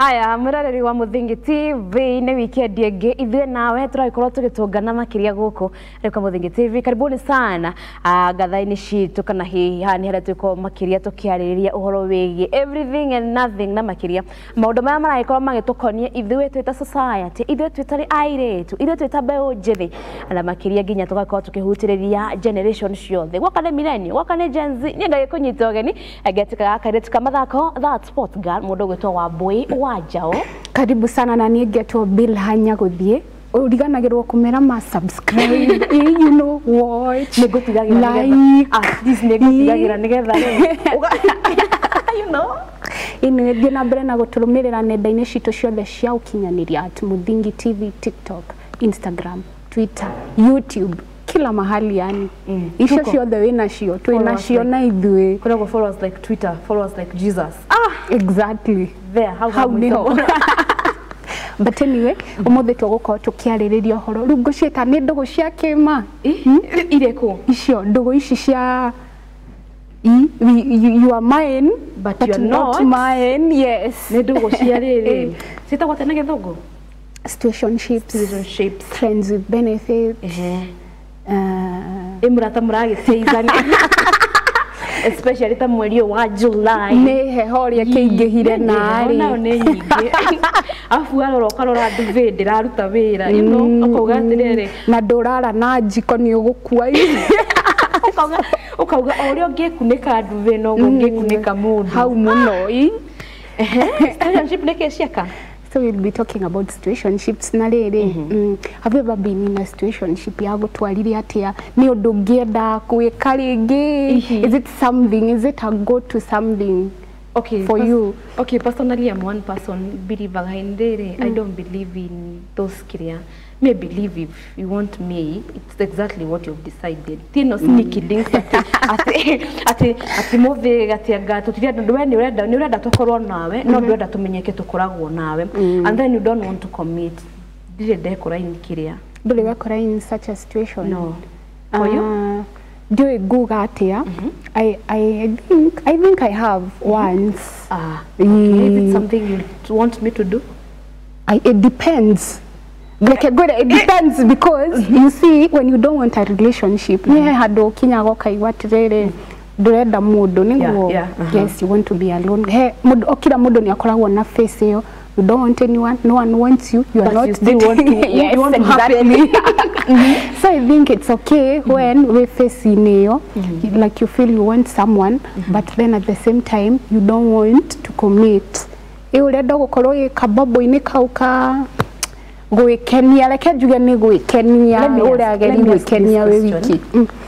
Aya mwiroreri wa Muthingi TV, nĩ weekend ĩngĩ ithuĩ nawe tũragĩkorwo tũgĩtũngana makĩria gũkũ rĩu kwa Muthingi TV. Karibuni sana ngatha-inĩ citũ, kana hihi haha nĩ harĩa tũgĩkorwo makĩria tũkĩarĩrĩria ũhoro wĩgiĩ everything and nothing, na makĩria maũndũ marĩa maragĩkorwo magĩtũkonia ithuĩ twĩ ta society, ithuĩ twĩ ta airĩtu, ithuĩ twĩ ta mbeũ njĩthĩ, na makĩria nginya tũgakorwo tũkĩhutĩrĩria generation ciothe. Gwaka nĩ millennial, gwaka nĩ Gen Z. Niĩ ngagĩkũnyita ũgeni ngetuĩka kairĩtu ka mathako, that sport girl, mũndũ ũgwĩtwo Wambui wa Njaũ. Karibu sana, na niĩ ngetwo Bill Hanya. Gũthiĩ ũriganagĩrwo kũmera ma subscribe, you know, watch, nĩngũtigagĩra like. At least nĩngũtigagĩra nĩgetha rĩu you know. Ĩnĩ thiĩ na mbere na gũtũrũmĩrĩra nenda-inĩ citũ ciothe cia ũkinyanĩria at Muthingi TV, TikTok, Instagram, Twitter, YouTube, kila mahali yani. Icio Tuko. Ciothe wĩ nacio, twĩ Follow us. Nacio na ithuĩ. Koragwo follow us like Twitter, follow us like Jesus. Ah, exactly. There hau. Hau niho. But anyway, ũmũthĩ tũgũkorwo tũkĩarĩrĩria ũhoro rĩu ngũciĩta nĩ ndũgũ cia kĩma. Irĩkũ? Icio ndũgũ ici cia you are mine but you are not not. Mine, yes. Nĩ ndũgũ cia rĩrĩ ciĩtagwo atĩa na gĩthũngũ? Situationships. Situationships. Friends with benefits. Ehe. Ĩ mũrata mũragĩteithania, especially ta mweri ũyũ wa July. Nĩ heho ũrĩa kĩingĩhire. Nayo Narĩ nĩ nyingĩ, arabu warora ũkarora nduve ndĩraruta wĩra, you know, ũkauga atĩrĩrĩ, na ndũrara na njiko nĩ ũgũkua. Ũkauga o ũrĩa ũngĩkunĩka nduve noguo ũngĩkunĩka mũndũ. Hau mũno ĩ. Situationship nĩ kĩ ciaka? So we'll be talking about situationships na rĩrĩ, have you ever been in a situationship? Ya gũtwarire atĩa? Nĩ ũndũ ũngĩenda gwĩka rĩngĩ? Ihi. Is it something, is it a go to something Okay, for you? Okay, personally, I'm one person believer in rĩrĩ, I don't believe in those kiria. Me believe if you want me, it's exactly what you've decided. Ti no sneaky links ati ati ati ati muthi ati anga tutirenda we nĩ ũrenda tũkorwo nawe, no ndũrenda tũmenyeke tũkoragwo nawe, and then you don't want to commit. Ndirĩ ndekora in kiria. Ndũrĩ wekora in such a situation? No. For you? Ndiũĩ nguga atĩa. I think I have once. Ah, okay. Is it something you want me to do? It depends. Reke ngwĩre, it depends, because you see, when you don't want a relationship, nĩ he handũ ũkinyaga ũkaigua atĩrĩrĩ, ndũrenda mũndũ nĩguo. Yes, you want to be alone. He mũndũ, o kila mũndũ nĩ akoragwo na face ĩyo. You don't want anyone, no one wants you, you are But not you still want to- yes, you want to happen. Exactly. So I think it's okay when we face ĩyo, like you feel you want someone, but then at the same time you don't want to commit. Ĩ ũrenda gũkorwo wĩ kababũ-inĩ kau ka gwĩkenia, reke njuge nĩ gwĩkenia, ũrageri gwĩkenia wĩ wiki.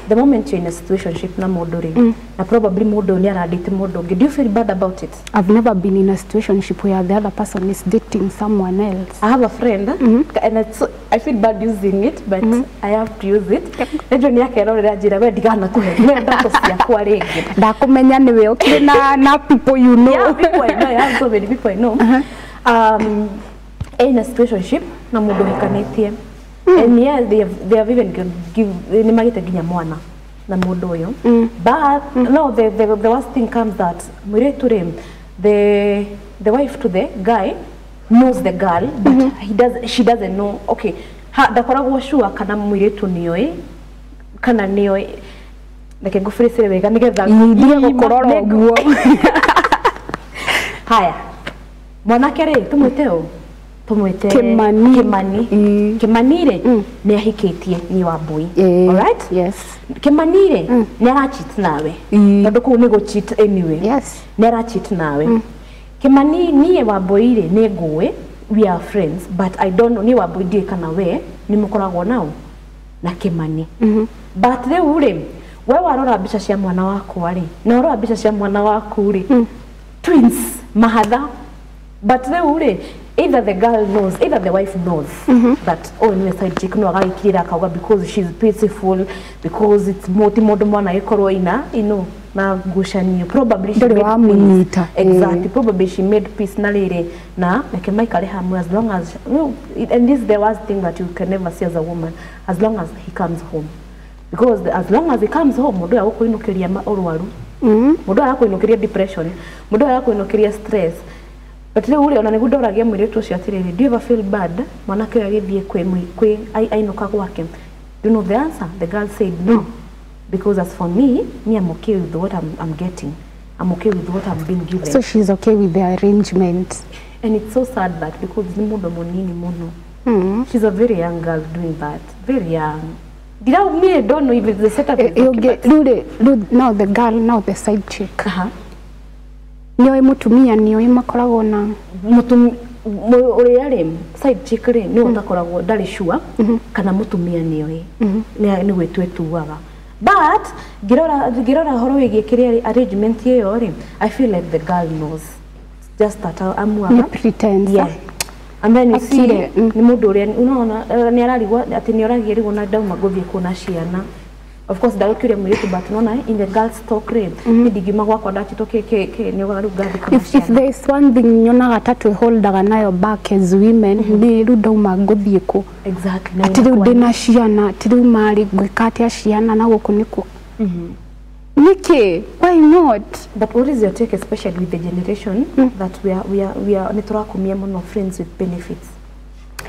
The moment you're in a situationship na mũndũ rĩ, na probably mũndũ ũyũ nĩ arandĩte mũndũ ũngĩ, do you feel bad about it? I've never been in a situationship where the other person is dating someone else. I have a friend, and it's, I feel bad using it, but I have to use it. Nĩnjũĩ nĩ akerorera njĩra we ndigana kũhe we ndeto ciakwa rĩngĩ. Ndakũmenya nĩwe ũkĩrĩ na people you know. Yeah, people I know, I have so many people I know. In a situationship na mũndũ ũhikanĩtie. And yes, they have even give nĩ magĩte nginya mwana na mũndũ ũyũ. But no, the worst thing comes that mũirĩtu rĩ, the wife to the guy knows the girl, but he does she doesn't know. Okay, ha ndakoragwo sure kana mũirĩtu nĩoĩ kana nĩoĩ. Reke ngũbĩrĩcĩre wega nĩgetha Ndige gũkũrora ũguo. Haya, mwanake rĩ, tũmwĩte ũ, tũmwĩte Kimani. Kimani. Kimani rĩ, nĩ ahikĩtie nĩ Wambui. Alright. Yes. Kimani rĩ, nĩ aracheat nawe, tondũ kũu nĩ gũcheat anyway. Yes. Nĩ aracheat nawe Kimani. Niĩ Wambui rĩ, nĩ ngũĩ we are friends, but I don't know, niĩ Wambui ndiũĩ kana we nĩ mũkoragwo nao na Kimani, but rĩu rĩ, we warora mbica cia mwana wakwa rĩ, na warora mbica cia mwana waku rĩ, twins mahatha. But rĩu rĩ, either the girl knows, either the wife knows that oh, niwe side chick, no agagĩkirĩra akauga because she's peaceful, because it's mo ti mũndũ mwana agĩkorwo ina ino na ngucanio, probably she Ndũrĩ made peace. Wamũnyita. Exactly, probably she made peace na rĩrĩ na reke maikare hamwe as long as no, and this is the worst thing that you can never see as a woman, as long as he comes home, because as long as he comes home, mũndũ ũyũ agũkũinũkĩria ũrwaru, mũndũ ũyũ agakũinũkĩria depression, mũndũ ũyũ agakũinũkĩria stress. But rĩu rĩ, ona nĩguo ndoragia mũirĩtu ũcio atĩrĩrĩ, do you ever feel bad mwanake ũyũ agĩthiĩ kwĩ ainũka gwake? Do you know the answer? The girl said no, because as for me, I'm okay with what I'm getting. I'm okay with what I'm being given. So she's okay with the arrangement. And it's so sad that because nĩ mũndũ mũnini mũno. She's a very young girl doing that. Very young. Did I me I don't know if the setup is okay, but Rĩu now the girl, now the side chick, nĩoĩ mũtumia, nĩoĩ makoragwo na Ũrĩa rĩ, side chick rĩ, nĩwe ũtakoragwo ndarĩ sure kana mũtumia nĩoĩ, nĩ gwĩtua ĩtuaga. But ngĩrora ũhoro wĩgiĩ kĩrĩa arrangement ĩyo rĩ, I feel like the girl knows, just that amuaga Nĩ pretense. Yeah. And then you see, Akire, nĩ mũndũ ũrĩa unaona nĩ ararigwo atĩ nĩ oragia rĩu ona ndauma gũthiĩ kuona ciana. Of course ndagũkĩũria mũirĩtu, but nona in the girls talk rĩ, niĩ ndingiuma gwakwa ndachitwo kĩ kĩ kĩ nĩ ũgaga rĩu ngathiĩ kuona If ciana. there is one thing nyonaga ta twĩholdaga nayo back as women, nĩ rĩu ndauma ngũthiĩ kũ? Exactly. Na Atĩ rĩu wĩna ndĩna ciana, atĩ rĩu marĩ ngwĩka atĩa ciana na gũkũ nĩkuo nĩkĩ? Why not? But what is your take, especially with the generation that we are nĩ tũrakumia mũno friends with benefits?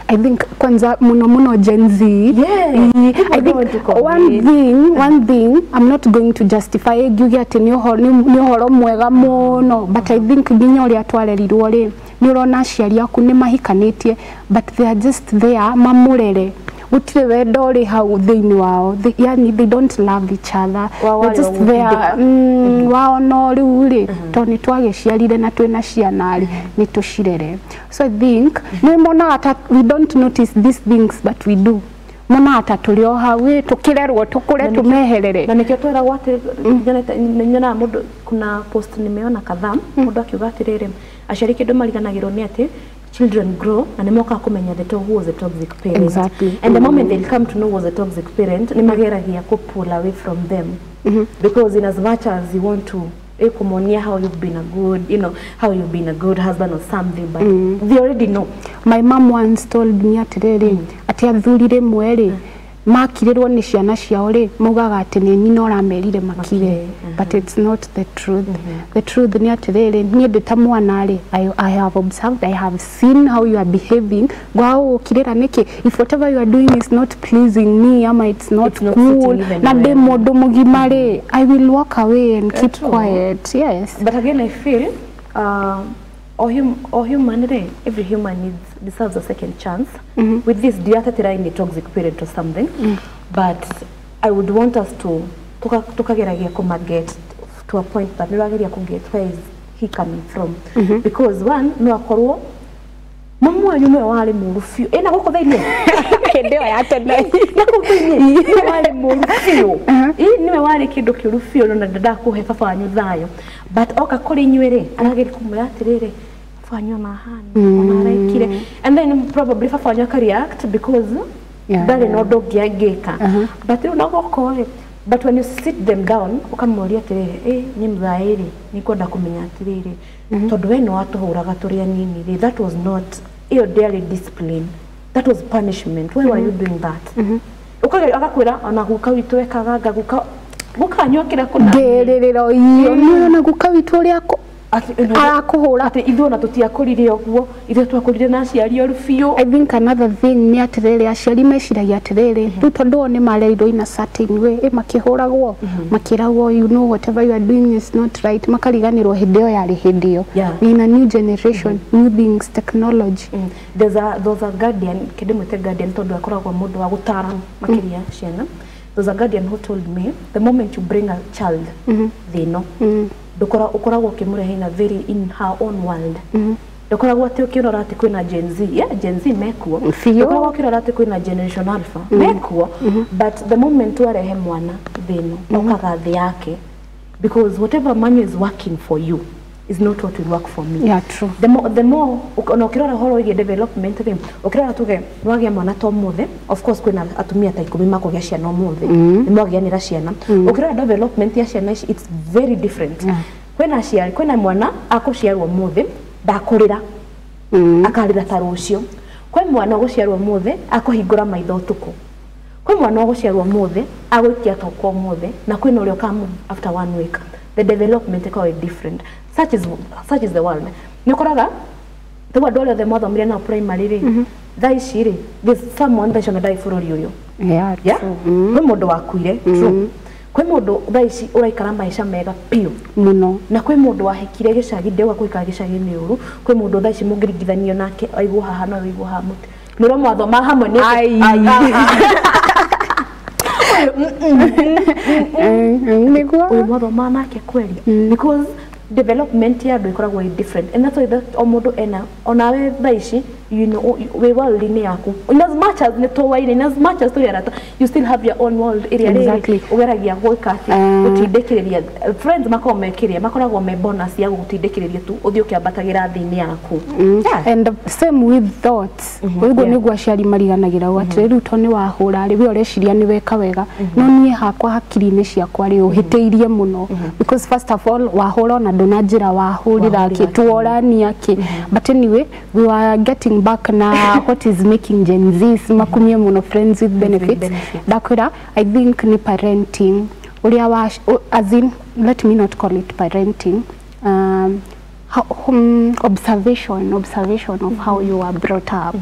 I think kwanza muno muno Gen Z. Yeah, people I don't want think to one commit. thing, one thing I'm not going to justify ngiuge atĩ nĩ ũhoro mwega mũno, but I think nginya ũrĩa twarerirwo rĩ, nĩ ũrona aciari aku nĩ mahikanĩtie, but they are just there mamũrere, gũtirĩ wendo ũrĩ hau thĩinĩ wao. Yani they don't love each other. Wao They're warĩ just wa there gũtindĩka. Wao no rĩu rĩ, tondũ nĩ twagĩciarire na twĩna ciana rĩ, nĩ tũcirere. So I think nĩ monaga ta we don't notice these things, but we do. Monaga ta tũrĩ o hau ĩ, tũkĩrerwo tũkũre tũmeherere. Na nĩkĩo tweragwo atĩ nyonaga mũndũ, kuna post nimeona kadhaa, mũndũ akiuga atĩrĩrĩ, aciari kĩndũ mariganagĩrwo nĩ atĩ children grow na nĩ mokaga kũmenya who was a toxic parent. And the moment they'll come to know was a toxic parent, nĩ mageragia kũ pull away from them, because in as much as you want to kũmonia how you've been a good you know how you've been a good husband or something, but they already know. My mom once told me atĩrĩrĩ, atĩ athuri rĩmwe rĩ, makirĩrwo nĩ ciana ciao rĩ, maugaga atĩ nĩ nyina ũramerire makire. Makire. But it's not the truth. The truth nĩ atĩrĩrĩ, niĩ ndĩ ta mwana rĩ, I have observed, I have seen how you are behaving. Ngwaga gũgũkirĩra nĩkĩ if whatever you are doing is not pleasing me ama it's not, It's not cool, sitting even na ndĩ well. mũndũ mũgima rĩ, I will walk away and keep True. quiet. Yes. But again, I feel all human, every human needs deserves a second chance. With this, ndiatetera any toxic parent or something, but I would want us to tukageragia kuma get to a point that nĩũrageria ku get where is he coming from, because one, no akorwo mamu wanyu nĩwe warĩ mũru biũ ĩna gũkũ thĩinĩ. Hĩndĩ ĩyo ya tene. Na kũu thĩinĩ nĩwe warĩ mũru biũ, ĩ nĩwe warĩ kĩndũ kĩũru biũ na ndendaga kũhe baba wanyu thayũ, but oka kũrĩ inyuĩ rĩ, arageria kũmwĩra atĩrĩrĩ, baba wanyu ona ahana ona araikire, and then probably baba wanyu akareact because ndarĩ na ũndũ ũngĩ angĩka. But rĩu na gũkũ rĩ, but when you sit them down ũkamũria atĩrĩrĩ, ĩ niĩ mũthaĩ rĩ, nĩ kwenda kũmenya atĩrĩrĩ, tondũ we nĩ watũhũraga tũrĩ anini rĩ, that was not, ĩyo ndĩarĩ discipline, that was punishment. Why were you doing that? Ũkageria agakwĩra ona guka witũ ekaga nga guka wanyu akĩra kũna. Ngĩrĩrĩro iyo nĩ ona guka witũ ũrĩa arakũhũra. Atĩ ithuĩ ona tũtiakũrire ũguo, ithuĩ twakũrire na aciari oru biũ. I think another thing nĩ atĩrĩrĩ, aciari meciragia atĩrĩrĩ, rĩu tondũ o nĩ marerirwo in a certain way, ĩ makĩhũragwo, makĩragwo, you know, whatever you are doing is not right, makariganĩrwo hĩndĩ ĩyo yarĩ hĩndĩ ĩyo. We in a new generation, new things, technology. There's a guardian, kĩndĩ guardian tondũ akoragwo mũndũ wa gũtara makĩria ciana. There's a guardian who told me the moment you bring a child thĩ ĩno, ndũkora ũkoragwo ũkĩmũrehe in a very in her own world. Ndũkoragwo atĩ ũkĩrora atĩ kwĩna Gen Z, yeah, Gen Z mekuo. Biũ. Ndũkoragwo ũkĩrora atĩ kwĩna Generation Alpha mekuo, but the moment warehe mwana thĩ ĩno, okaga thĩ yake, because whatever manual is working for you is not what will work for me. Yeah, true. The more ona ũkĩrora ũhoro wĩgiĩ development rĩ, ũkĩrora tuge nĩwagĩa mwana ta ũmũthĩ, of course kwĩna atumia ta 10 makũgĩa ciana ũmũthĩ, nĩ mwagĩanĩra ciana. Ũkĩrora development ya ciana ici, it's very different. Kwĩna aciari, kwĩna mwana akũciarwo ũmũthĩ ndakũrĩra, akarĩra ta rũciũ. Kwĩ mwana ũgũciarwo ũmũthĩ akũhingũra maitho ũtukũ. Kwĩ mwana ũgũciarwo ũmũthĩ agũikia toko ũmũthĩ, na kwĩna ũrĩa ũkamu after one week. The development ĩkoragwo ĩ different. Such is the world. Nĩ ũkoraga Rĩu andũ arĩa othe mwathomire nao primary rĩ, thaa ici rĩ, there's someone thaa ici ona ndarĩ bũrũri ũyũ. Yeah, Yeah? true. Kwĩ mũndũ wakuire, true. Kwĩ mũndũ thaa ici ũraikara maica mega biũ. Mũno. Na kwĩ mũndũ wahikire gĩcagi, ndĩauga kũhika gĩcagi nĩ ũru. Kwĩ mũndũ thaa ici mũngĩringithanio nake aigwo haha no aigwo haha mũtĩ nĩ ũrĩa mwathoma hamwe nĩ Ai. Ai, ah, ah. Nĩguo. Ũyũ mwathoma nake kweli, because development ya andũ ĩkoragwo ĩ different, and that's why that o mũndũ ena onawe thaa ici, you know, wĩ world-inĩ yaku. In as much as nĩ tũwaine, in as much as tũrĩ arata, you still have your own world ĩrĩa rĩrĩ ũgeragia gwĩka atĩ gũtindĩkĩrĩria. Friends makoragwo me kĩrĩa makoragwo me bonus ya gũgũtindĩkĩrĩria tu ũthiĩ ũkĩambatagĩra thĩ-inĩ yaku. Yeah. And same with thoughts. Ũguo nĩguo aciari mariganagĩra ũũ atĩ rĩu to nĩ wahũra rĩ, we ũreciria nĩ weka wega, no niĩ hakwa hakiri-inĩ ciakwa rĩ, ũhĩtĩirie mũno, because first of all wahũra ona ndũnanjĩra wahũrĩra Wahũrĩra kĩ, tuorania kĩ. But anyway, we were getting back na what is making Gen Zs makumie mũno friends with benefits. Benefits. Ndakwĩra, I think nĩ parenting ũrĩa wa as in, let me not call it parenting, how, observation of how you are brought up.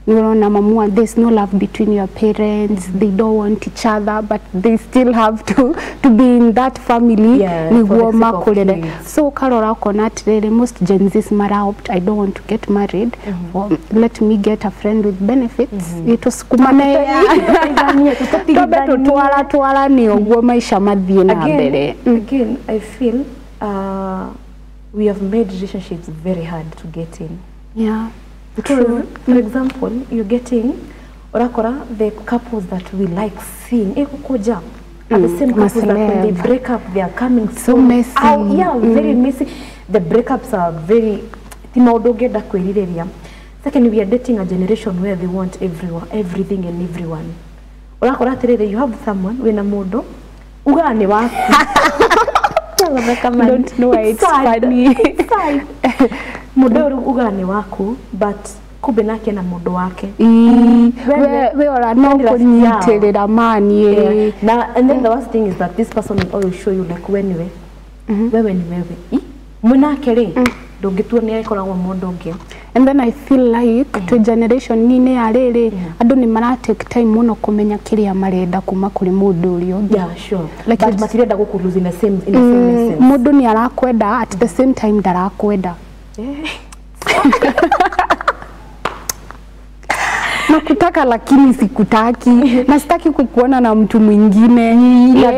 Nĩũrona mamua there's no love between your parents, they don't want each other, but they still have to be in that family Yeah, for the nĩguo sake of makũrere. kids. So ũkarora ũkona atĩrĩrĩ, most Gen Zs mara opt, I don't want to get married, for, let me get a friend with benefits, tũsukumane, Tũteithanie, twambe tũtigithanie. tũtwara twarane ũguo maica mathiĩ na mbere. Again, I feel we have made relationships very hard to get in. Because, for example, you're getting urakora the couples that we like seeing ikukuja are the same couples that when they Maceleb. break up, they are coming so, messy. out, yeah, very messy. The breakups are very ti maũndũ ũngĩenda kwĩrirĩria. Second, we are dating a generation where they want everyone, everything and everyone. Ũrakora atĩrĩrĩ, you have someone wĩna mũndũ ugaga nĩ waku. Don't know why it's Sad. funny. It's sad. Mũndũ ũyũ ugaga nĩ waku, but kumbe nake na mũndũ wake. Ii, Wewe- we ora no we ni rafiki yao. kũnyitĩrĩra mani. Yeah. Na and then the worst thing is that this person will always show you like wewe wewe ni wewe. Ĩ, mwĩnake rĩ, ndũngĩtua nĩ akoragwo mũndũ ũngĩ. And then I feel like to generation nini ya rĩrĩ, andũ nĩ mara take time mũno kũmenya kĩrĩa marenda kuma kũrĩ mũndũ ũrĩa ũngĩ. Yeah, sure. Like but matirenda gũkũ lose in the same essence. Mũndũ nĩ arakwenda, at the same time ndarakwenda. Nakutaka lakini sikutaki, na sitaki kukuona na mtu mwingine. Na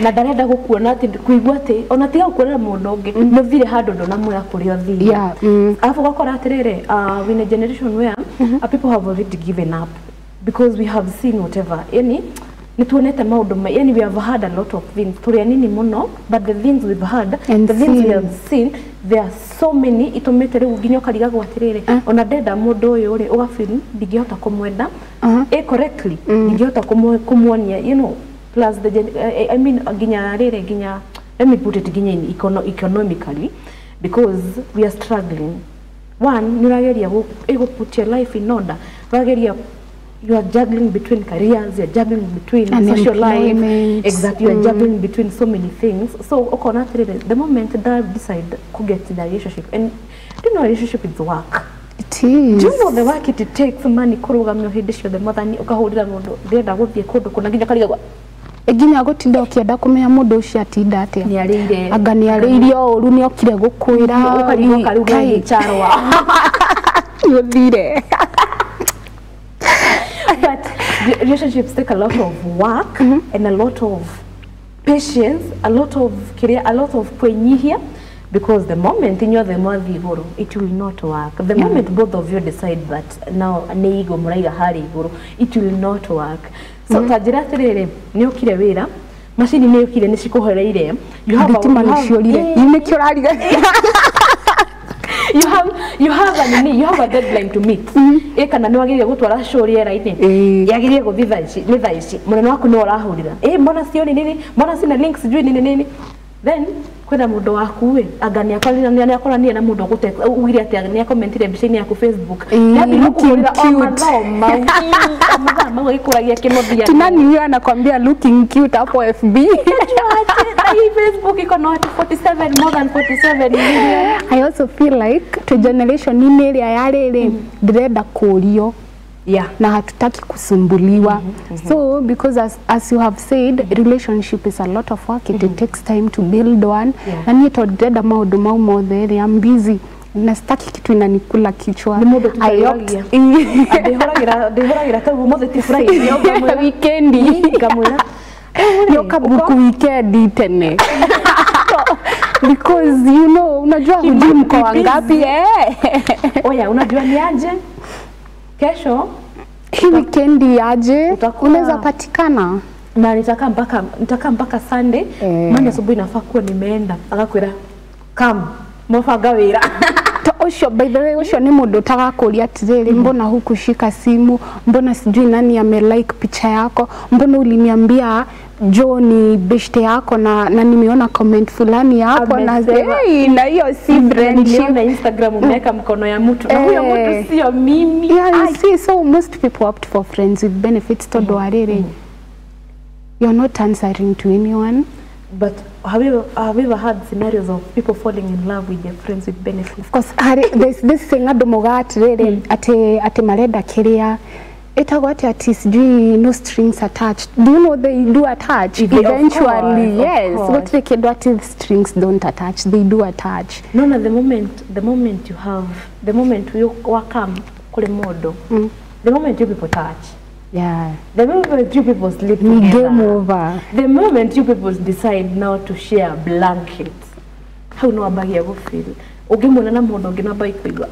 na ndarenda gũkuona atĩ kũigua atĩ ona tiga gũkuona na mũndũ ũngĩ, nĩ ũthire handũ ndũnamwĩra kũrĩa ũthire. Alafu ũgakora atĩrĩrĩ, we in a generation where people have already given up because we have seen whatever, yani nĩ tuonete maũndũ yani we have had a lot of things, tũrĩ anini mũno, but the things we've had And the things we seen. have seen, there are so many itũmĩte rĩu nginya ũkarigagwo atĩrĩrĩ, ona ndenda mũndũ ũyũ rĩ, ũgafeel ndingĩhota kũmwenda correctly, ndingĩhota kũmuonia, you know, plus the I mean, nginya rĩrĩ, nginya, let me put it, nginya in economically, because we are struggling. One, nĩ ũrageria put your life in order, ũrageria, you are juggling between careers, you are juggling between social life. Unemployment. Exactly, you are juggling between so many things. So ũkona atĩrĩrĩ, the moment that I decide to get in a relationship, and do you know relationship is work? It is. Do you know the work it takes money kũrũgamio hĩndĩ ciothe, mwathani, ũkahũrĩra mũndũ ndĩrenda gũthiĩ kũndũ kũna, nginya ũkarigagwo Nginya gũtinda ũkĩenda kũmenya mũndũ ũcio atinda atĩa. Nĩ arĩire. Anga nĩ arĩirie o ũru, nĩ okire gũkwĩra. Ũkarigwo karĩu Kai, gagĩcarwa. Nĩ ũthire. But the relationships take a lot of work and a lot of patience, a lot of career, a lot of kwenyihia, because the moment inyuothe mwathiĩ igũrũ, it will not work. The moment both of you decide that now nĩ igo mũraiga harĩa igũrũ, it will not work. So ta njĩra atĩrĩrĩ, nĩ ũkire wĩra, macini nĩ ũkire nĩ cikũhoreire. You have a- Thitima you nĩ have- ciorire. Nĩkĩo ũrariga. You have a nini, you have a deadline to meet, kana nĩ wagĩrĩire gũtwara show rĩera-inĩ, yagĩrĩire gũthiĩ thaa ici, nĩ thaa ici mũnene waku nĩ ũrahũrĩra, mbona sioni nini, mbona sina link, sijui nini nini. Then kwĩna mũndũ waku ĩ anga nĩakoranire na mũndũ ugire atĩ nĩakomentire mbica-inĩ yaku Facebook. Looking cute. O mathaa mau agĩkũragia kĩnothia. Tunani huyo anakwambia looking cute hapo FB. Hii Facebook iko na watu 47, more than 47 million. I also feel like to generation inĩ ĩrĩa ya rĩrĩ ndĩrenda kũrio. Yeah. Na hatutaki kusumbuliwa. So because as you have said, relationship is a lot of work. It takes time to build one. Yeah. Na niĩ tondũ ndĩrenda maũndũ mau mothe rĩ, I'm busy na sitaki kitu inanikula kichwa. Nĩ mũndũ I opt ndĩhũragĩra tau ũmũthĩ ti Friday. Weekendi. Ngamwĩra Yoka buku weekendi tene. Because you know, unajua hujui mko wangapi eh. Oya, unajua ni aje? Kesho hii weekendi aje unaweza patikana na nitakaa mpaka Sunday. Maana asubuhi nafaa kuwa nimeenda. Akakwira come mobanga wira. Ucio by the way ucio ni mundu utagakuria atiriri mbona hukushika simu, mbona sijui nani ame like picha yako, mbona uliniambia Joe ni beshte yako na nimeona comment fulani hapo na hey, na hiyo si friendship. Na Instagram umeweka mkono ya mtu na huyo mtu sio mimi. Yeah, you see, so most people opt for friends with benefits todo arere. You're not answering to anyone. But have you ever had scenarios of people falling in love with their friends with benefits? Of course, there's this thing andu moga atiriri ati marenda kiria ĩtagwo atĩa ati sijui no strings attached. Do you know they do attach eventually? Yes, gũtirĩ kĩndũ ati strings don't attach, they do attach. No, no, the moment you have, the moment you wakam kũrĩ mũndũ, the moment you people touch, yeah, the moment you people sleep together, game over. The moment you people decide now to share blanket, hau no ambagia gũfeel ũngĩmuona na mũndũ ũngĩ no ambagia kũigua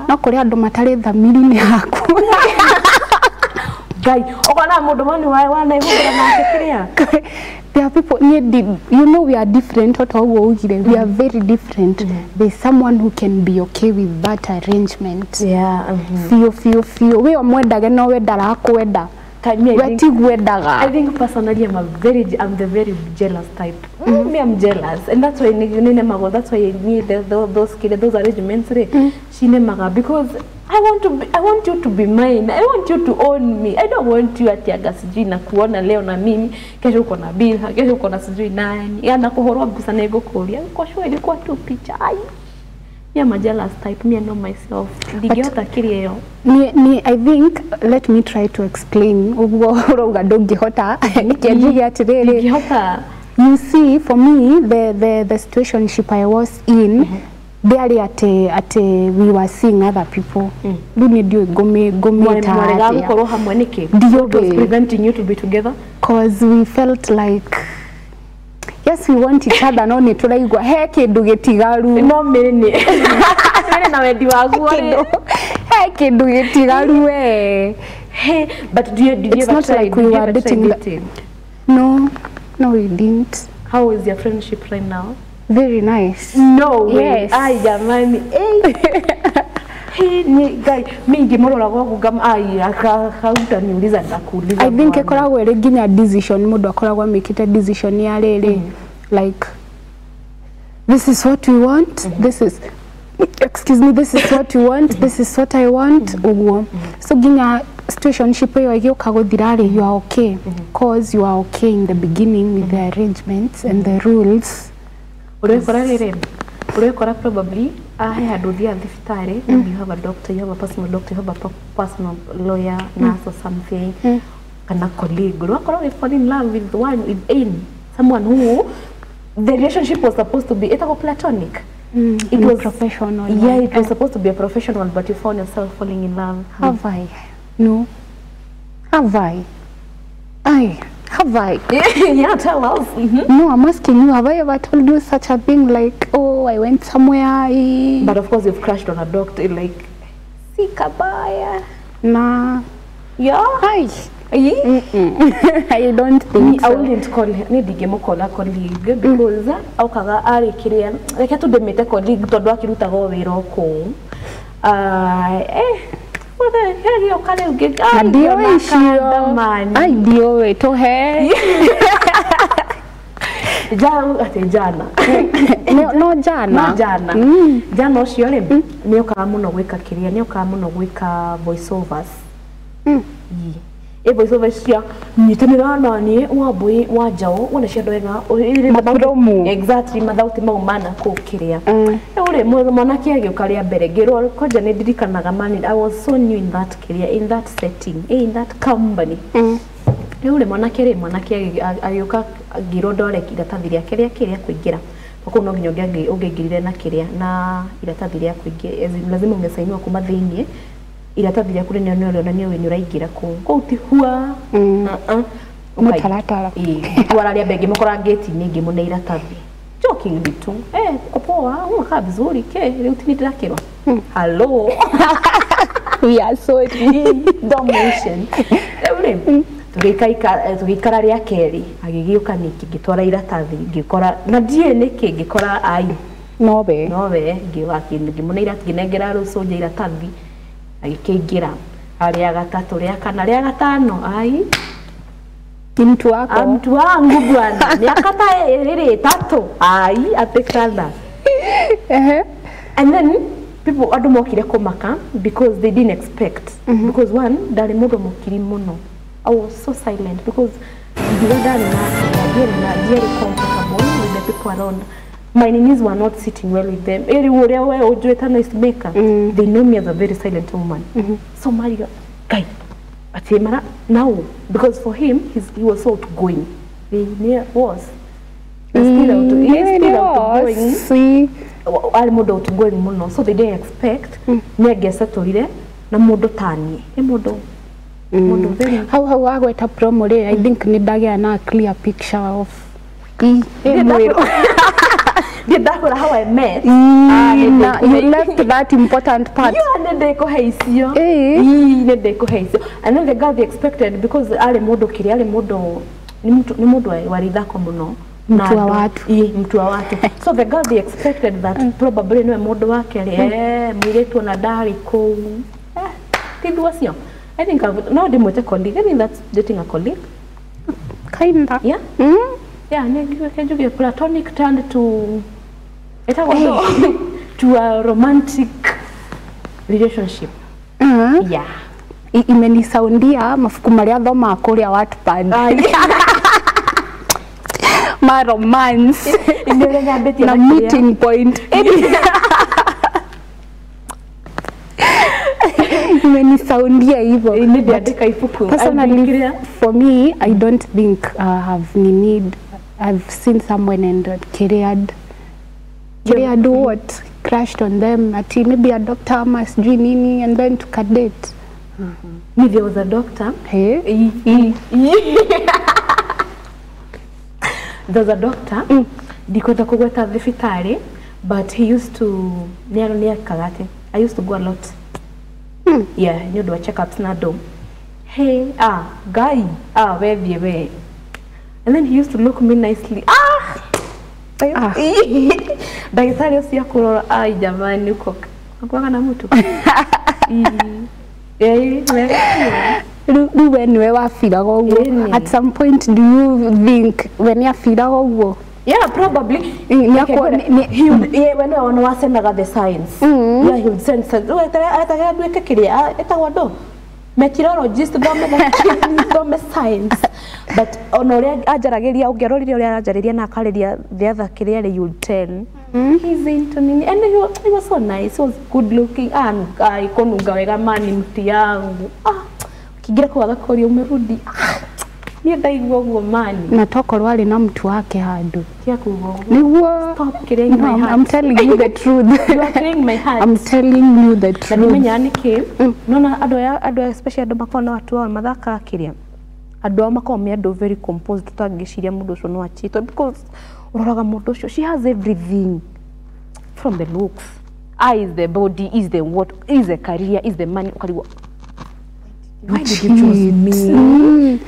no kũrĩ andũ matarĩ thamiri-inĩ yaku. Guy, okona mundu mani wa wana ihũthĩra nake kĩrĩa. There are people, you know, we are different. We are very different. There's someone who can be okay with that arrangement. Yeah. Fio. We omwendage no we ndarakwenda. We tigwendaga. I think personally I'm the very jealous type. Me, I'm jealous, and that's why ninemaga. That's why I need those arrangements. Shinemaga because I want you to be mine. I want you to own me. I don't want you ati aga sijui na kuona leo na mimi, kesho uko na Bill, kesho uko na sijui nani. Yana kuhorwa mbica na igukuria. Uko sure ilikuwa tu picha. Ai. Me, I'm a jealous type. Me, I know myself. Ndingĩhota kĩrĩa ĩyo. Ni I think let me try to explain. Ũguo ũrauga ndũngĩhota. Kĩanjuge atĩrĩrĩ. Ndingĩhota. You see, for me, the situationship I was in, barely at we were seeing other people. Rĩu niĩ ndiũĩ ngũmĩta atĩa. Gũkorwo hamwe nĩkĩ? What was preventing you to be together? Cause we felt like yes, we want each other, no nĩ tũraigua he kĩndũ gĩtigaru. No mĩrĩ mĩrĩ na wendi waguo rĩ. He kĩndũ gĩtigaru we. Hey, but did you It's ever not try, like we were dating. No, no, we didn't. How is your friendship right now? Very nice. No way. Yes. Ai jamani. Hey. Hey, ni guy, mingi murora gwaku ngam ai akautaniuliza ndakuuliza. I think ikoragwo ĩrĩ nginya decision mundu akoragwo amĩkĩte decision ya rĩrĩ like this is what we want, this is excuse me, this is what you want, this is what I want, uguo. So nginya situationship ĩyo ĩgĩũka gũthira rĩ, you are okay cause you are okay in the beginning with the arrangements and the rules. Urekora rĩrĩ, urekora probably he handũ ũthiaga thibitarĩ, you have a doctor, you have a personal doctor, you have a personal lawyer, nurse or something, kana colleague. Urakora you fall in love with one, with in someone who the relationship was supposed to be ĩtagwo platonic. It was professional. Yeah, it was supposed to be a professional, but you found yourself falling in love. Have I? No. Have I? Have I? Yeah, tell us. No, I'm asking you, have I ever told you such a thing like, oh, I went somewhere? But of course, you've crashed on a doctor, like, si kabaya. Nah. Yeah? Hi. I don't think so. I wouldn't call her, ndigĩmũkola colleague because aukaga arĩ kĩrĩa reke tũndĩmĩte colleague tondũ akĩrutaga o wĩra o kũu. Na ndiũĩ icio. Ai ndiũĩ tũhe. Jana ati jana. No jana. No jana. Jana ucio ri ni okaga muno gwika kiria, ni okaga muno gwika voiceovers. E voiceovers cia nyitanira na ni wa mbui wa njao wona cia andũ ega Mapromo. Exactly, mathauti mau mana kũu kĩrĩa. Rĩu rĩ mwanake agĩũka rĩa mbere ngĩrwo kwanja nĩ ndirikanaga mani I was so new in that kĩrĩa, in that setting, in that company. Rĩu rĩ mwanake agĩũka ngĩrwo ndore iratathi rĩake rĩa kĩrĩa kũingĩra. Kũu no nginya ũngĩaingĩrire na kĩrĩa na iratathi rĩa kũingĩra, lazima ungesainiwa kuma thĩiniĩ iratathi rĩaku rĩnene rĩonania we nĩ ũraingĩra kũu. Kũu ti hua. Mũtaratara. Twara rĩa mbere ngĩmũkora ngĩti-inĩ ngĩmũne iratathi. Jokingly tu. Uko poa, unakaa vizuri ke, rĩu ti nĩndĩrakĩrwo. Hello. We are sorry. Don't mention. Rĩu rĩ tũgĩikara rĩa kerĩ agĩgĩũka ningĩ ngĩtwara iratathi ngĩkora na ndiĩ nĩkĩ ngĩkora ai Nowe. Nowe ngĩmũne iratathi ngĩnengera rĩu cũnja iratathi agĩkĩingĩra rĩa gatatũ rĩa kana rĩa gatano ai Ni mtu wako. Mtu wangu bwana miaka ta ĩrĩ ĩtatũ ai atĩ kana. And then people andũ mokire kũmaka because they didn't expect. Because one ndarĩ mũndũ mũkiri mũno. I was so silent because ngiuga ndarĩ na ndiarĩ comfortable with the people around. My knees were not sitting well with them. Eri ũrĩa we ũnjũĩ ta noise maker. They know me as a very silent woman. So Mario, guy, ati mara now because for him he was so outgoing. He was. He's still outgoing. See, ari mũndũ outgoing mũno. So they didn't expect nĩ angĩacatũrire na mũndũ ta niĩ. Nĩ mũndũ mũndũ very Hau wagweta promo rĩ, I think nĩ ndagĩa na clear picture of mwĩrũ. Did that how I met? Na, you left that important part. Yeah, nĩ icio. Nĩ icio. And then the girl they expected because arĩ mũndũ kĩrĩa arĩ mũndũ nĩ mũndũ warĩ ithako mũno. Mtu wa watu. Mtu wa watu. So the girl they expected that probably nĩwe mũndũ wake rĩ, mũirĩtu ona ndarĩ kũu. Ti acio. I think no ndĩmwĩte colleague. I think that's dating a colleague. Kinda. Yeah. Yeah, nĩ platonic turned to to a romantic relationship. Yeah. Imenisaundia mabuku marĩa thomaga kũrĩa Wattpad. Ma romance. Na meeting point. Imenisaundia hivyo. Personally, for me, I don't think I've need. I've seen someone and careered what crashed on them ati maybe a doctor ama sijui nini and then tukadate. Me there was a doctor. Hey. There was a doctor. Ndikwenda kugweta thibitarĩ but he used to nĩekaga atĩ I used to go a lot. Yeah, nĩ ũndũ wa checkups na andũ. Hey, guy, we thiĩ we. And then he used to look me nicely. Daktari ũcio akũrora, ai jamani uko akuaga na mtu. Rĩu we nĩwe wabiraga ũguo. At some point do you think we nĩabiraga ũguo? Yeah, probably. He would, yeah, when I was sending the signs. Yeah, he would send signs. Oh, etaga nduĩke kĩrĩa etagwo ndũ? Meteorologist thome science. But ona ũrĩa anjaragĩria ũngĩarorire ũrĩa aranjarĩria na akarĩria the other kĩrĩa rĩ, you would tell. He's into nini. And he was so nice. He was good looking. Kũnunga wega mani mti yangu. Kĩingĩra kũu agakũria umerudi. Niĩ ndaigua ũguo mani. Na tokorwo arĩ na mtu wake handũ. Tia kuuga ũguo. Nĩguo. Stop killing my heart. I'm telling you the truth. You are killing my heart. I'm telling you the truth. Na nĩmenyaga nĩkĩ. Nona andũ aya andũ especially andũ makoragwo na watu ao mathakaga kĩrĩa. Andũ ao makoragwo me andũ very composed tũtangĩciria mũndũ ũcio no achitwo because ũroraga mũndũ ũcio she has everything from the looks, eyes, the body, is the what, is the career, is the money. Ũkarigwo why did you choose me?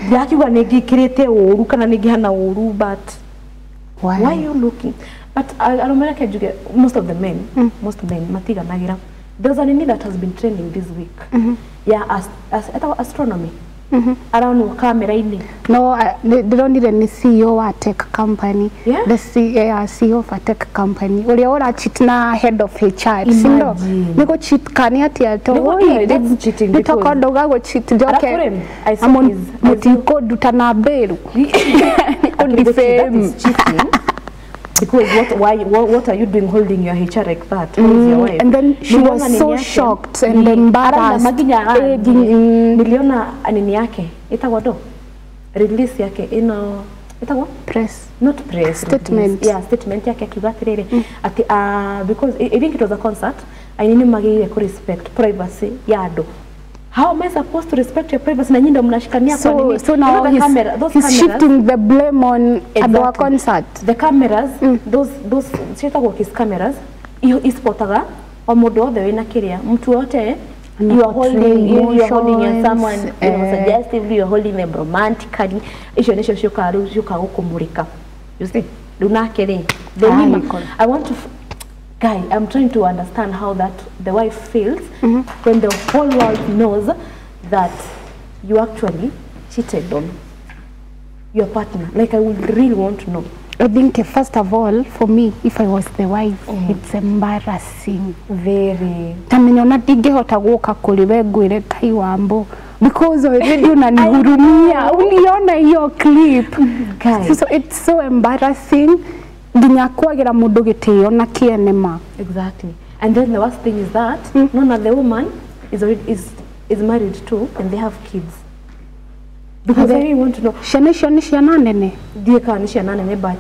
Ndiakiuga nĩ ngĩkĩrĩte ũru kana nĩ ngĩhana ũru but why are you looking? But arũme reke njuge most of the men, most men matiganagĩra. There's an nini that has been trending this week. Yeah, astronomy. Aronwo kamera-inĩ. No, ndĩronire nĩ CEO wa tech company. Yeah? The CEO of a tech company ũrĩa ũra cheat na head of HR, sindo? Imagine. Nĩ gũ cheat kana atĩa to? Nĩ that's cheating. Nĩ toko ndauga gũ cheat njoke. Alafu rĩ, I saw Mũtikũnduta na mbĩru. That Defame. is cheating. Because what are you doing holding your HR like that? Who is your wife? And then she Niliona was nini so yake. shocked and embarrassed. Arana maginya Niliona nini yake itagwo ndo release yake ino itagwo Press. Not press Statement. release. Yeah, statement yake akiuga atiriri ati because I think it was a concert, aini nĩ magĩrĩire ku respect privacy ya andũ. How am I supposed to respect your privacy na nyinyi ndo mnashikania kwa So, nini? so You now know the he's, camera, those he's cameras, shifting the blame on andũ a Exactly. concert. The cameras, those ciĩtagwo kiss cameras, iyo ispotaga o mũndũ wothe wĩna kĩrĩa, mtu wote you are holding, you are holding your emotions, someone, you know, suggestively, you are holding them romantically. Icio nĩcio ciũkaga rĩu, ciũkaga gũkũmũrĩka, you see. Rĩu nake rĩ, the Ah, nima Nicole. I want to guy, I'm trying to understand how that the wife feels when the whole world knows that you actually cheated on your partner. Like, I would really want to know. I think first of all, for me, if I was the wife, it's embarrassing. Very. Tamenya ona ndingĩhota gũka kũrĩ we ngwĩre Ngai wa mbo, because already unanihurumia, uliona hiyo clip. Guy. So it's so embarrassing nginya kwagĩra mũndũ gĩtĩo na kĩene ma. Exactly. And then the worst thing is that none of the woman is already is married too, and they have kids. Because I really want to know. Ciana icio nĩ ciana nene. Ndiĩ kana nĩ ciana nene, but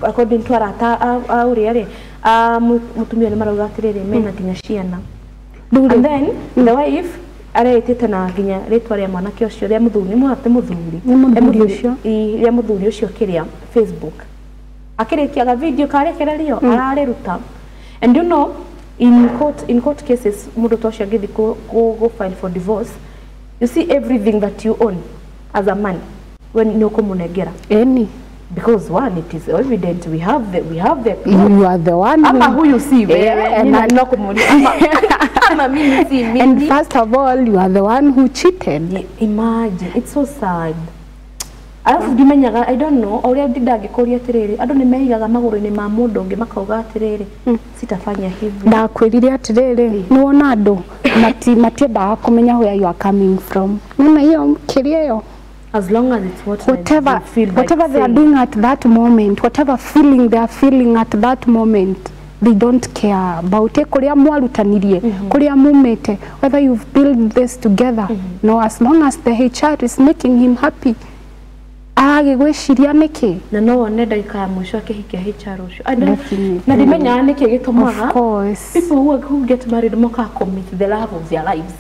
according to arata a ũrĩa rĩ, a mũtumia nĩ marauga atĩrĩrĩ, mena nginya ciana. Rĩu rĩ, And then the wife areĩtĩte na nginya rĩtwa rĩa mwanake ũcio, rĩa mũthuri, nĩ mwana mũthuri. Nĩ mũthuri ũcio? Ĩ, rĩa mũthuri ũcio kĩrĩa Facebook akĩrĩkiaga video karekererio ararĩruta. And you know, in court cases, mũndũ ta ũcio angĩthiĩ go file for divorce, you see everything that you own as a man when nĩ ũkũmũnengera. Ĩni. Because one, it is evident, we have the You are the one ama huyu si wewe. Yeah, Mimi and no kumuuliza ama mimi si mimi. And first of all, you are the one who cheated. Yeah, imagine, it's so sad. Alafu ndimenyaga, I don't know ũrĩa ndingĩkũria atĩrĩrĩ, andũ nĩ meigaga magũrũ-inĩ ma mũndũ ũngĩ makauga atĩrĩrĩ, sitafanya hivi. Ndakwĩrire atĩrĩrĩ, nĩ wona andũ matiendaga kũmenya where you are coming from. Nona hiyo kĩrĩa ĩyo. As long as it's what Whatever, you feel like whatever they are saying. doing at that moment, whatever feeling they are feeling at that moment, they don't care about kũrĩa mwarutanirie, kũrĩa mumĩte, whether you've built this together. No, as long as the HR is making him happy, aragĩgwĩciria nĩkĩ? Na no wone ndagĩka ya mũico akĩhikia HR ũcio. I don't- Definitely. Na ndimenyaga nĩkĩ gĩtũmaga Of course. people who get married mokaga commit the love of their lives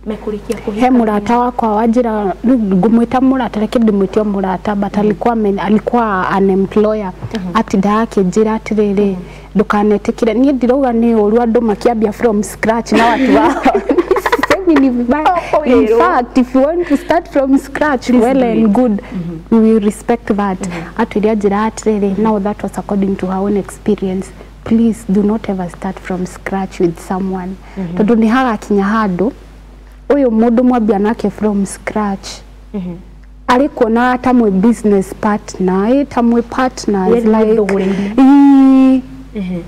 mekũrĩkia He kũhika. mũrata wakwa wanjĩra, rĩu ngũmwĩta mũrata, reke ndĩmwĩte o mũrata, but alikuwa alikuwa an employer, atindaga akĩnjĩra atĩrĩrĩ, ndũkanetĩkĩre, niĩ ndirauga nĩ ũru andũ makĩambia from scratch na watu wao. Sisemi ni vibaya. Oh, In ĩrwo. fact, if you want to start from scratch, Please well do and it. good, we will respect that. Atwĩre anjĩra atĩrĩrĩ, now that was according to her own experience, please do not ever start from scratch with someone, tondũ nĩ hagakinya handũ ũyũ mũndũ mwambia nake from scratch arĩ kuona ta mwĩ business partner, ĩ ta mwĩ partners. Yaani Like, mwĩthũgũrĩire. ĩĩ,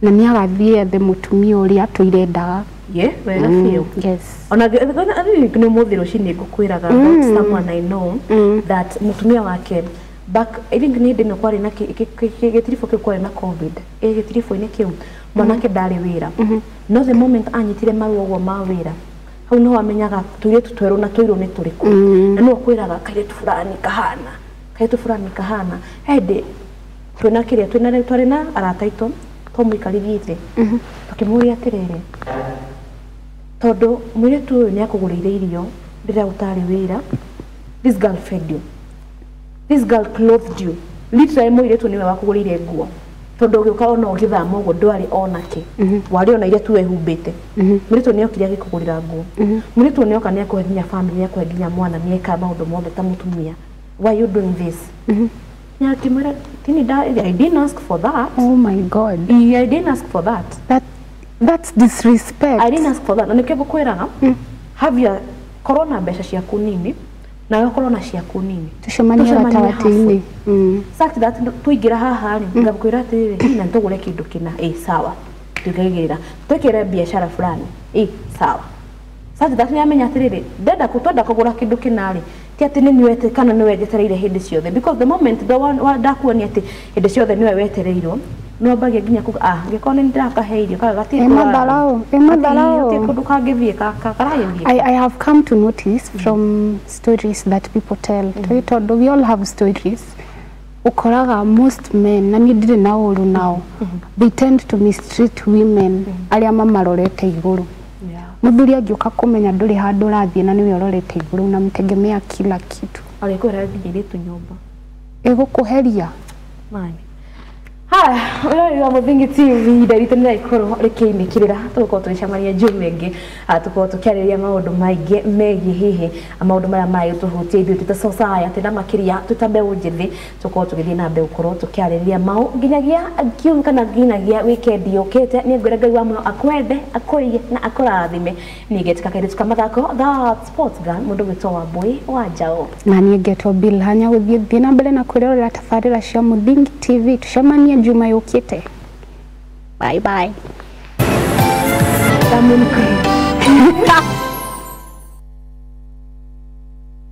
na nĩ agathiĩ ethe mũtumia ũrĩa atũire endaga. Yeah, wega biũ. Yes. Ona nĩ ũmũthĩ rũcinĩ ngũkwĩraga about someone I know that mũtumia wake back, I think nĩ hĩndĩ ĩno kwarĩ na gĩtiribũ kĩu kwarĩ na COVID, ĩ gĩtiribũ-inĩ kĩu mwanake ndarĩ wĩra, no the moment anyitire marũa ũguo ma wĩra, hau niho amenyaga tũirĩtu twerũ na tũirũ nĩ tũrĩkũ, na nĩwe ũkwĩraga kairĩtu fulani kahana, kairĩtu fulani kahana. Hĩndĩ twĩna kĩrĩa twĩna twarĩ na arata aitũ, twamũikarithie thĩ tũkĩmũria atĩrĩrĩ, tondũ mũirĩtu ũyũ nĩ akũgũrĩire irio rĩrĩa ũtarĩ wĩra, this girl fed you, this girl clothed you, literally mũirĩtu nĩwe wakũgũrĩire nguo, tondũ ũgĩũka ona ũgĩthama ũguo ndwarĩ onake, warĩ ona iria tu wehumbĩte. Mũirĩtu nĩ okire agĩkũgũrĩra nguo, mũirĩtu nĩ oka nĩ akũhe nginya family, nĩ akũhe nginya mwana, nĩ eka maũndũ mothe ta mũtumia. Why you doing this? Na akĩmwĩra tini da, I didn't ask for that. Oh my God. I didn't ask for that. That's disrespect. I didn't ask for that. Na nĩkĩo ngũkwĩraga, have your Korwo na mbeca ciaku nini nawe ũkorwo na ciaku nini, tucemanie gatagatĩ-inĩ. Such that tũingĩra haha rĩ, ngakwĩra atĩrĩrĩ, na tũgũre kĩndũ kĩna, ĩ sawa, tũkaigĩrĩra twĩkĩre biacara fulani, ĩ sawa, such that nĩamenya atĩrĩrĩ, ndenda twenda kũgũra kĩndũ kĩna rĩ, ti atĩ nĩ niwe kana nĩwe njetereire hĩndĩ ciothe, because the moment ndakuonia atĩ hĩndĩ ciothe nĩwe wetereirwo, nĩwambagia nginya kuga ah ngĩkorwo nĩ ndĩrakahe irio kaga gatirĩ ĩ matharau. Kũndũ kangĩthiĩ karagĩthiĩ. I have come to notice from stories that people tell, tondũ we all have stories, ukoraga most men, na niĩ ndirĩ na ũru nao, they tend to mistreat women arĩa mamarorete igũrũ. Mũthuri angĩũka kũmenya ndũrĩ handũ ũrathiĩ na nĩwe ũrorete igũrũ, unamtegemea kila kitu. Arĩkwĩra nginya airĩtu nyũmba. Ĩgũkũheria. Mani haya, ũrori wa Mũthingi TV, ihinda ritũ nĩ rĩkorwo rĩkĩinĩkĩrĩra, tũgũkorwo tũgĩcemania njuma ĩngĩ, tũkorwo tũkĩarĩrĩria maũndũ maingĩ megiĩ hihi maũndũ marĩa maragĩtũhutia ithuĩ twĩ ta society, na makĩria twĩ ta mbeũ njĩthĩ. Tũkorwo tũgĩthiĩ na mbere gũkorwo tũkĩarĩrĩria mau nginyagia kiumia kana nginyagia weekend yũkĩte. Nĩ ngwĩra Ngai wa muoyo akwende, akũige na akũrathime. Niĩ ngetika kairĩtu ka mathako, the sports girl, mũndũ gwĩtwo Wambui wa Njaũ. Na niĩ ngetwo Bill Hanya. Gũthiĩ thiĩ na mbere na kwĩrorera tabarĩra cia Mũthingi TV. Tucemanie njuma yũkĩte. Bye bye. Diamond Queen.